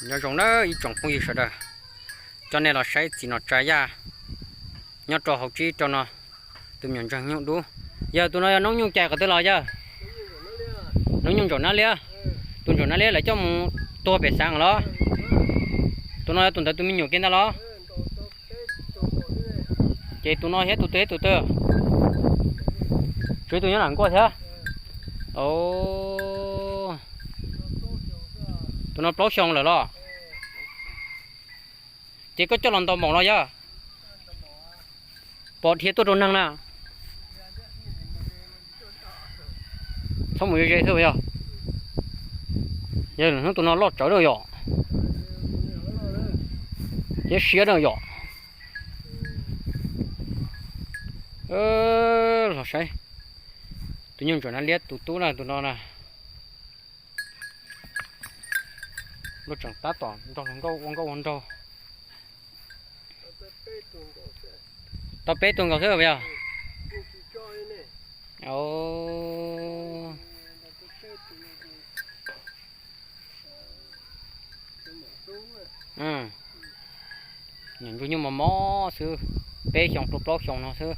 Nyob zoo na ib tsoom phooj ywg sawv daws, coj nej los saib txiv nom tsa yaj nyob rau hauv tsib rau no, tus me nyuam ntsuag nyuj dub. Yog tus no yog noob nyuj cais qhov twg los yog? Noob nyuj ntsaum nab liab. Tus ntsaum nab liab lawv coj mus tuag pem xeev los? Tus no yog tus ntawd tus me nyuam kiag ntag los? Ces tus no thiab tus twg thiab tus twg? Tshuav ib tug nyob nram nkuaj thiab. Tus no plaub xyoo lawm los? Ces koj coj los ntaus maum los yog? Pom dhia tuaj rau neeg na. Txhob mus ze ze xwb yog. Yog hnub tus no loj tsawv na yom. Thiab siab na yom. Los saib tus nyuj ntsaum nab liab tus tub na tus no na. Luag tseem tab tom nrog luag nkauj ua nkauj ua nraug. Tau peb tug nkaus xwb yog? Nyuam ntsuag nyuj mos mos xwb, peb xyoo rau plaub xyoo no xwb.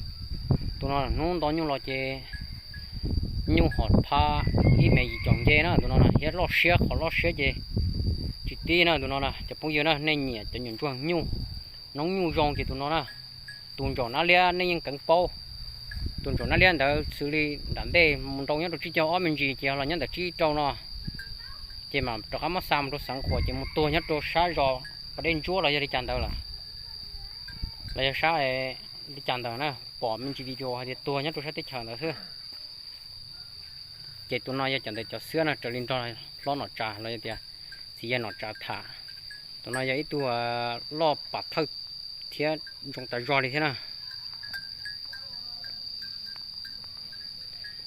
Tus no hnub nto nyuj los ces nyuj hom phaj ib mev yim caum nce na tus no na, thiab loj siab, qhov loj siab ces tsis tib na tus no na. Cov phooj ywg na, nej nyiam cov nyuam ntsuag nyuj, noob nyuj zoo ces tus no na. Tus ntsaum nab liab nej yeej kheev paub. Tus ntsaum nab liab ntawd xws li nram ntej mus nrau nyob rau tsib caug ob me ntsis ces los nyob ntawm tsib rau no, ces mam rov qab muab xa mus rau xeev qhuas ces mus tuag nyob rau sab zos pas dej ntsuab los yog li cas ntawd lawm, los yog sab li cas ntawd na, pom me ntsis video hais tias tuag nyob rau sab teb chaws ntawd xwb. Ces tus no yog cov ntawd cov xwab no raws li nrog hlob nom tsa los yog tias txiv yawg nom tsa tham. Tus no yog ib tug loj pam thawj thiab zoo tas zog li thiab na.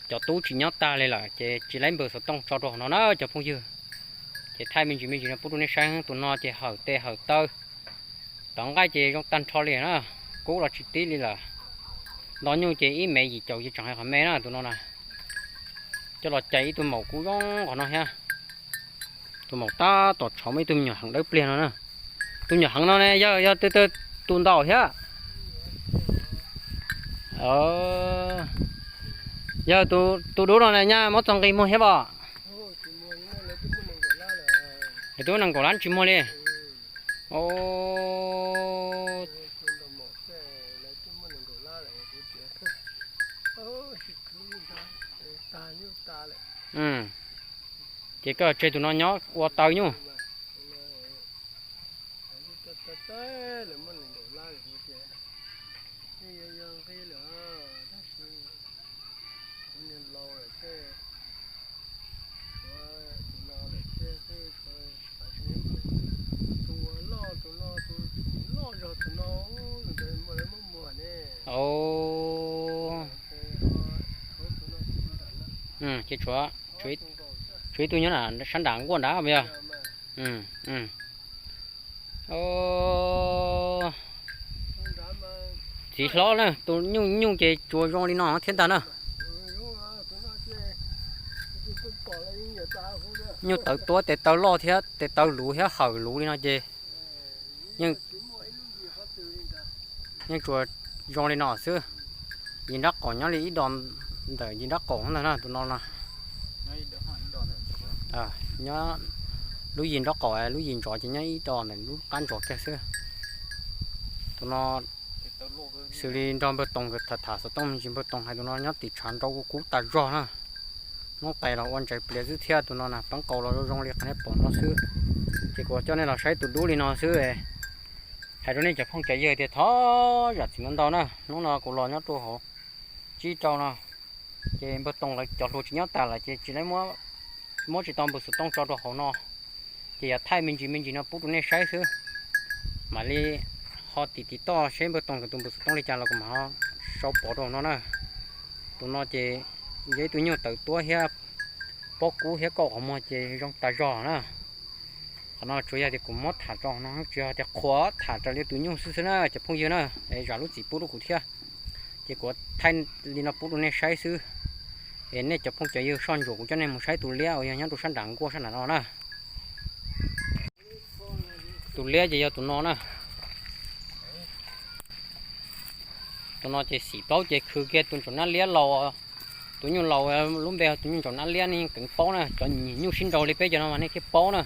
Cov tub tsis nyob tag li lawm ces tsis laib npawg xov tooj tso rau hauv no na cov phooj ywg. Ces thaij me ntsis me ntsis no pub rau nej saib, tus no ces hawm tes hawm taw, tov nqaij ces zoo tag nrho li na, kub los tsis tib li lawm. Nto nyuj ces ib mev yim caum ces tseem hais qhov me na tus no na. Coj los cais ib tug maum kub zoo qhov no thiab. Tus maum tab tom tshov muaj ib tug me nyuam heev dawb pliag no na. Tus me nyuam heev no ne yog, yog tus ntau thiab. Yog tus dub no ne nyaj muab txog nqi muag thiab os? Lawv twb muaj nees nkaum lab tsis muag li. Ces koj tseg tus no nyob ua taw nyuj. Ces tshuav, tshuav ib tug nyob sab nram nkuaj nrad yog? Txiv hlob na, tus nyuj nyuj ces tsuas zoo li no thiab ntag na. Nyuj tawv tuab, tes taw loj thiab tes taw luv thiab hawm luv li no ces yeej, yeej tsuas zoo li no xwb. Yim nraub qaum nyob li ib do ntawm yim nraub qaum ntag na tus no no. Nyob lub yim nraub qaum, lub yim ntsos ces nyob ib do ntawm lub qab ntsos kiag xwb. Tus no xws li nrog npawg Toog tham tham xov tooj me ntsis, npawg Toog hais tus no nyob tim tshav nrau kub tas zog na. Noob tais los ua ntsaws pliav xwb thiab tus no na, peeb qau los zoo zoo li qhov nej pom no xwb. Ces kuv coj nej los saib tus dub li no xwb. Hais rau nej cov phooj cov ywg tias thov zam txim ntau ntau na, hnub no kuv los nyob rau hauv tsib rau no, ces npawg Toog lawv cov hluas tsis nyob tas lawm ces tsis laib muab, muab tsis tau npawg xov tooj tso rau hauv no. Ces yog thaij me ntsis me ntsis no pub rau nej saib xwb. Mam li ho tim tim toj seb npawg Toog tus npawg xov tooj li cas los kuv mam ho sau pov rau hauv no na. Tus no ces yog ib tug nyuj tawv tuab thiab pob kub thiab kauj qhov muag ces zoo tas zog na. Qhov no tsuas yog tias kuv muab tham tso no, tsuas yog tias qhuav tham raws li tus nyuj xwb xwb na cov phooj ywg na, es zam lub txim pub rau kuv thiab. Ces kuv thaij li no pub rau nej saib xwb. Es nej cov phooj cov ywg soj ntsuam kuv coj nej mus saib tus liab uas yog nyob rau sab nram nkuaj sab nram no na. Tus liab ces yog tus no na. Tus no ces xim plaub ces khwv kiag tus ntsaum nab liab laus. Tus nyuj laus lub npe tus nyuj ntsaum nab liab, nej keev paub na, cov nyiam nyuj sib nraus li peb cov no mas nej thiaj paub na.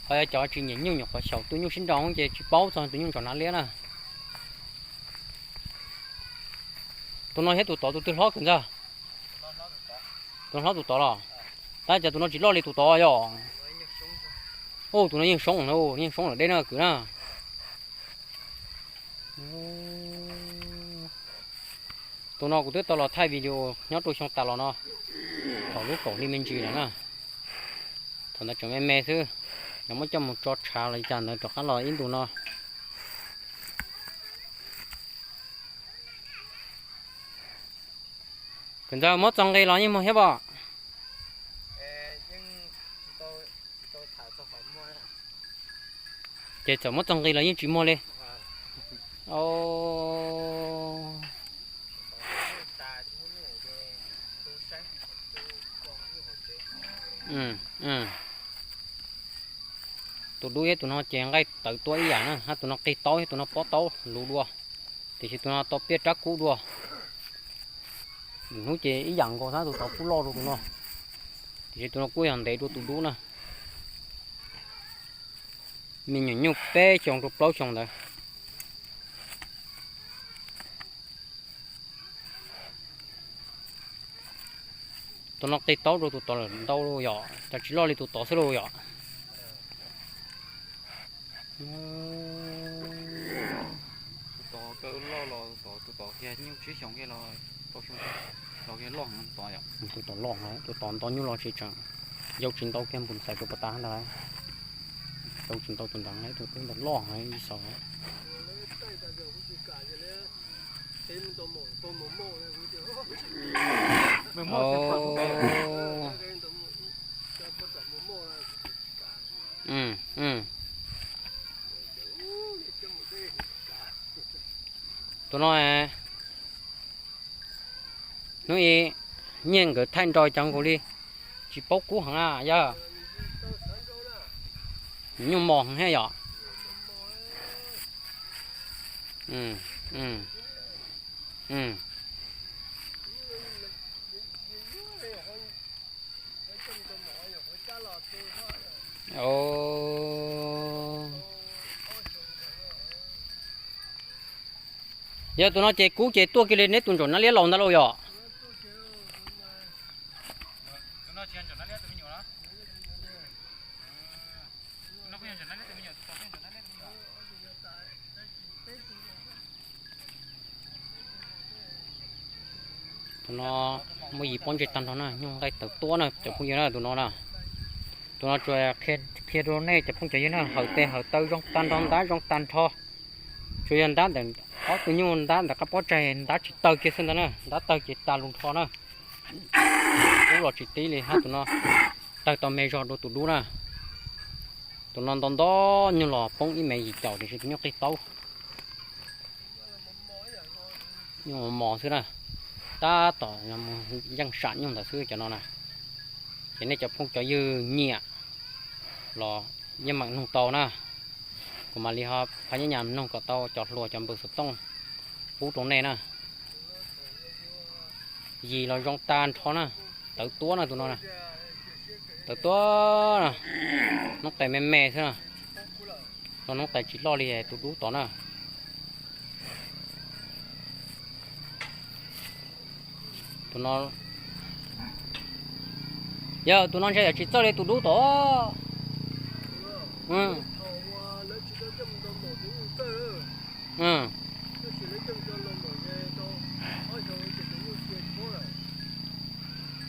Ho yog cov tsis nyiam nyuj nyuam qhuav xyaum tus nyuj sib nraus ces tsis paub txog tus nyuj ntsaum nab liab na. Tus no thiab tus tod tus twg hlob kawg ntxag? Tus hlob tus tod los? Tab cas tus no tsis loj li tus tod yog? Tus no yeej soob, yeej soob lawm deb na kwv na. Tus no kuv twb tau los thaij video nyob rau xyoo tas los no, thaum lub kaum hli me ntsis lawm na. Thaum ntawd tseem me me xwb, yog muab coj mus tso tshav los li cas ntawd rov qab los ib ntus no. Kwv ntxawg, muab txog nqi los yeej muag thiab pom? Ces txawm muab txog nqi los yeej tsis muag li. Tus dub thiab tus no ces nqaij tawv tuab ib yam na, hab tus no qig taub thiab tus no pob taub luv dua, tiam sis tus no tau piaj rab kub dua. Hnub ces ib yam nkaus, tab tus tod kuj loj dua tus no, tiam sis tus no kuj yog ntev dua tus dub na. Me nyuam nyuj peb xyoo rau plaub xyoo ntawd. Tus no qig taub rau tus tod lawm ntau yom, cas tsis loj li tus tod xwb lauj yom. Tus tod loj, tus tod nto nyuj los tsis tseem yau tsis ntau kiag npus ntxhais rau pas tas ntag. Yau tsis ntau tus ntawd, tus twb ntawd loj ib xaus. Tus no hnub i nyiaj nkawd thaij nro cov nkaus li, tsis paub kub heev na yog. Nyuj mos heev thiab yom. Yog tus no ces kub ces tuaj kiag li neb tus ntsaum nab liab laus ntag lauj yom. Tus no muaj yim pob ntseg tag nrho na, nyuj nqaij tawv tuab na cov phooj ywg na tus no na. Tus no tsuas qhia rau nej cov phooj cov ywg na, hawm tes hawm taw zoo tag nrho, ntab zoo tag nrho. Tsuas yog ntab ntawm ob tug nyuj ntab ntawm qab pob tsaig ntab tsis tawg kiag xwb ntag na, ntab tawg ces tas lus nrho na. Kub los tsis tib li hab tus no, tawg tau me zog dua tus dub na. Tus no nto nto nyuj los poob ib me yim caum tiam sis tus nyuj qig taub. Nyuj mos xwb na, tab tom yeej sam nyuj ntawd xwb cov no na. Ces nej cov phooj cov ywg nyiam los yeej meem nug tau na, kuv mam li ho phaj nyab nyas nug kom tau cov hluas cov npawg xov tooj pub rau nej na. Yim los zoo tag nrho na, tawv tuab na tus no na. Tawv tuab na, noob tais me me xwb na. Los noob tais tsis loj li tus dub tod na. Tus no, yog tus no ntshe yog tsis txawj li tus dub tod.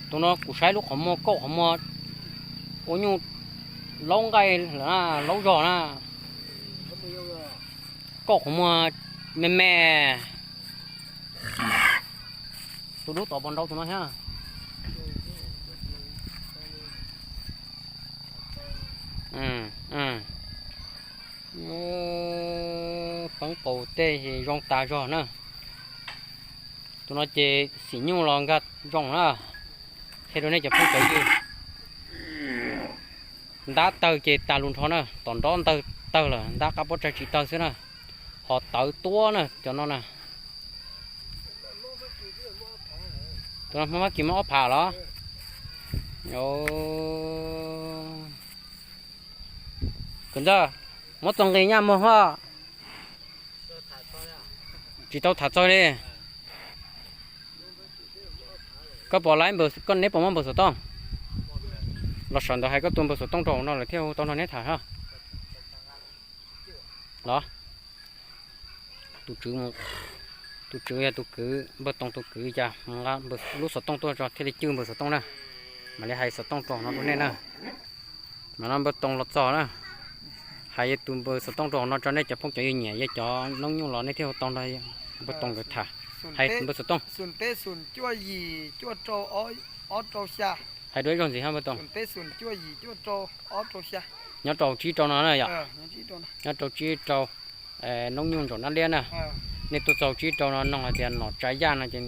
Tus no kuv saib lub qhov muag, kauj qhov muag ua nyuj laub nqaij lawm na, laub zog na. Kauj qhov muag me me. Tus dub tod puas nrau tus no thiab? Peeb qaus tej zoo tas zog na. Tus no ces xim nyuj los nkag zoo na. Qhia rau nej cov phooj cov ywg, ntab tawg ces tas lus nrho na, tom nrob ntawg tawg lawm, ntab qab pob tsaig tsis tawg xwb na. Ho tawv tuab na cov no na. Tus no Hmoob Fab Kis muaj ob phav los? Kwv ntxawg, muab txoos nqis nyaj muag hos. Tsis tau tham txog li. Koj pom lawv, koj neb puas muaj npawb xov tooj? Los sawv ntawd hais koj tus npawb xov tooj rau hauv no lawm thiaj hu tau nrog neb tham hos. Los, tus tswv, tus tswv yog tus kwv, npawg Toos tus kwv cas nqa lub xov tooj tuaj tso thiaj li cwj npawg xov tooj na. Mam li hais xov tooj rau hauv no rau nej na. Mas no npawg Toos los txog na. Hais tus npawg xov tooj rau hauv no tso nej cov phooj cov ywg nyiam, yog cov noob nyuj los nej thiaj hu tau nrog npawg Toos nkawd tham. Hais npawg xov tooj. Hais dua ib zaug ntxiv hos npawg Toos. Nyob rau tsib rau no na yom? Nyob rau tsib rau, noob nyuj ntsaum nab liab na. Nej tuaj txog tsib rau no noog hais tias Nom Tsav Yaj no ces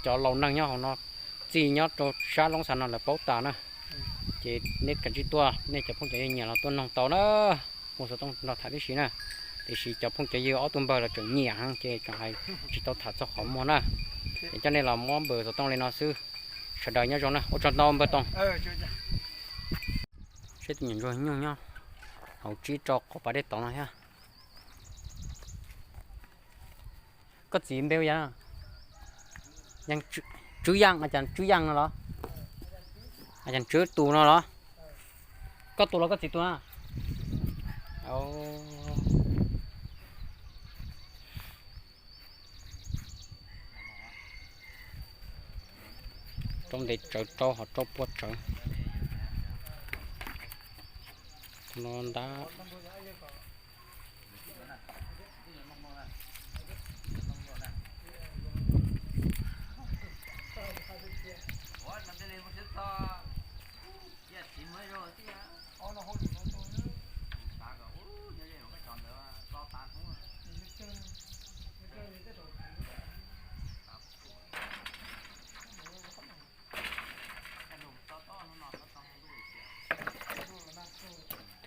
cov laus neeg nyob hauv no, txij nyob rau sab Loob Xas no lawv paub tas na. Ces nej kav tsij tuaj, nej cov phooj cov ywg nyiam los tuaj noog tau na. Hu xov tooj nrog tham tib si na. Tiam sis cov phooj cov ywg ob tug npawg los tseem nyiam heev ces tseem hais tsis tau tham txog qhov muag na. Es coj nej los muab npawg xov tooj li no xwb. Sawv daws nyob zoo na, ua tsaug ntau npawg Toos. Seb tus nyuam ntsuag nyuj nyob hauv tsib rau qhov pas dej tod no thiab. Koj txiv npe hu ua cas? Tswv Yaj, Tswv Yaj no los? Tswv tus no los? Koj tus los koj txiv tus na? Rau ntev tsawv, rau hom rau puag tsawv. Tus no ntab.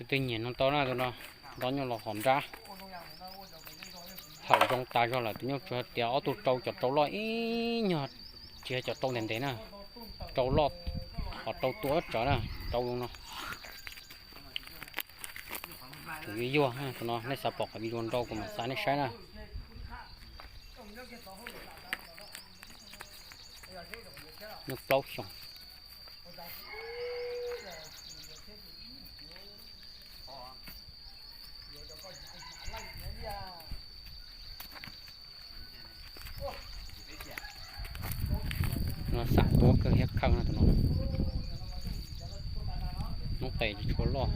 Tus twg nyiam no tau na, tus no nto nyuj los hom nrab. Hawm zoo tas zog lawm, tus nyuj tsuas tias ob tug rau, cov rau loj ib nyuag, tsis yog cov rau ntev ntev na, rau loj, hom rau tua tsawv na, rau zoo no. Kuv yuag yuag, tus no nej xav pom qhov video nrau kuv mam xa nej saib na. Nyuj plaub xyoos. No xam tuab kawg thiab khawj no tus no. Noob tes tsis tshua loj.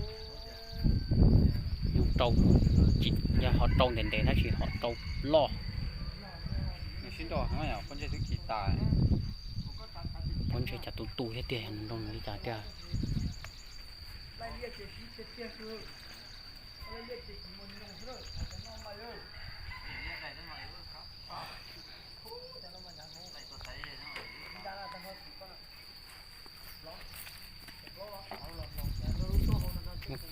Nyuj rau, tsis yog hom rau ntev ntev tab sis hom rau loj. Pob ntseg cas tu tu thiab tiag, nroo li cas tiag.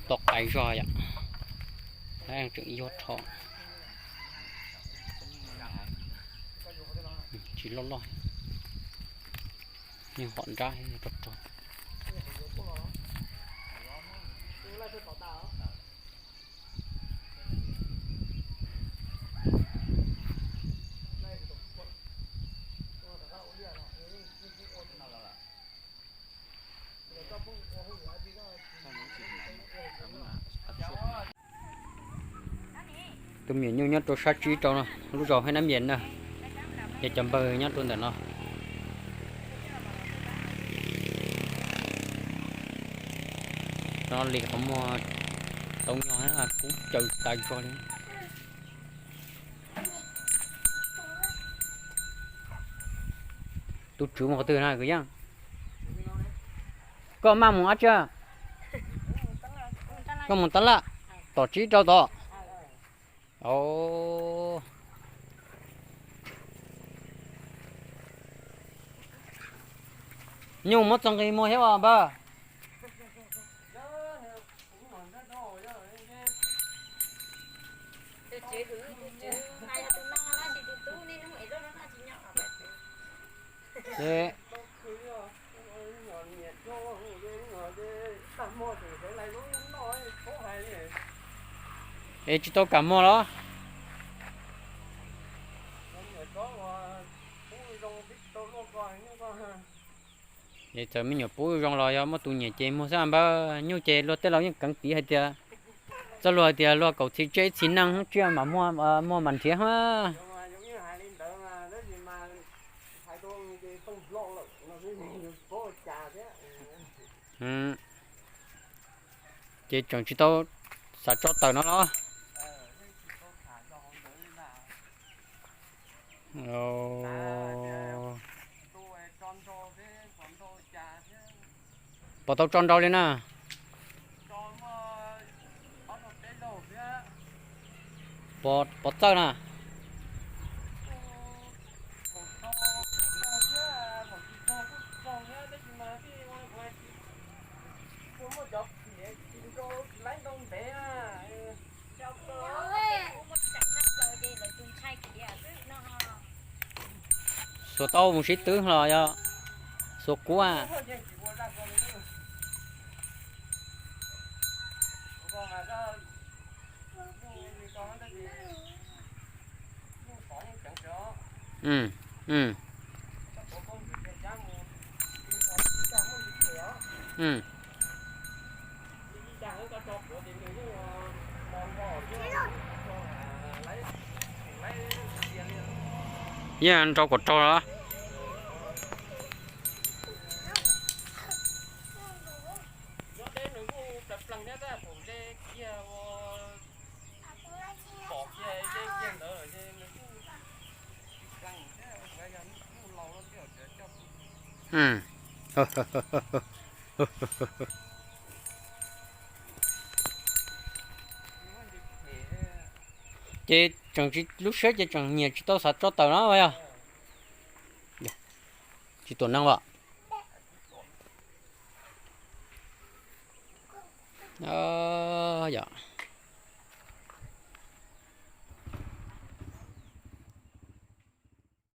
Tau qais zog yom, tseem yuag rho, tsis loj loj, nyuj hom nrab rog rog. Tus me nyuam nyuj nyob rau sab tsib rau no, lub zos Hab Nab Yas na, yog cov npawg nyob rau ntawm no. Rau no li qhov muag tau nyo kub caws tas zog li. Tus tswv mus qhov twg na kwv Yeej? Koj maj mus dab tsi? Koj mus tab laj, tom tsib rau tod. Nyuj muab txo nqi muag thiab os npawg. Es tsis tau kam muag los? Es txawm me nyuam pub zoo los yog muaj tus nyiam ces muag xwb npawg. Nyuj ces luag tej laus yeej keev piv hais tias, txoj luag hais tias luag kaum txhiv tsev txhiv neej tsiaj mas muag mas nrhiav hab. Ces tseem tsis tau xav tso tawm no los? Puas tau tso nrau li na? Puas txawj na? Xuas tau mus sib twv los yog xuas kuv? Yeej nrau kom raug los? Ces tseem tsis, lub siab ces tseem nyiam tsis tau xav tso tawm no yog? Tsis tuam neeg los? Yog.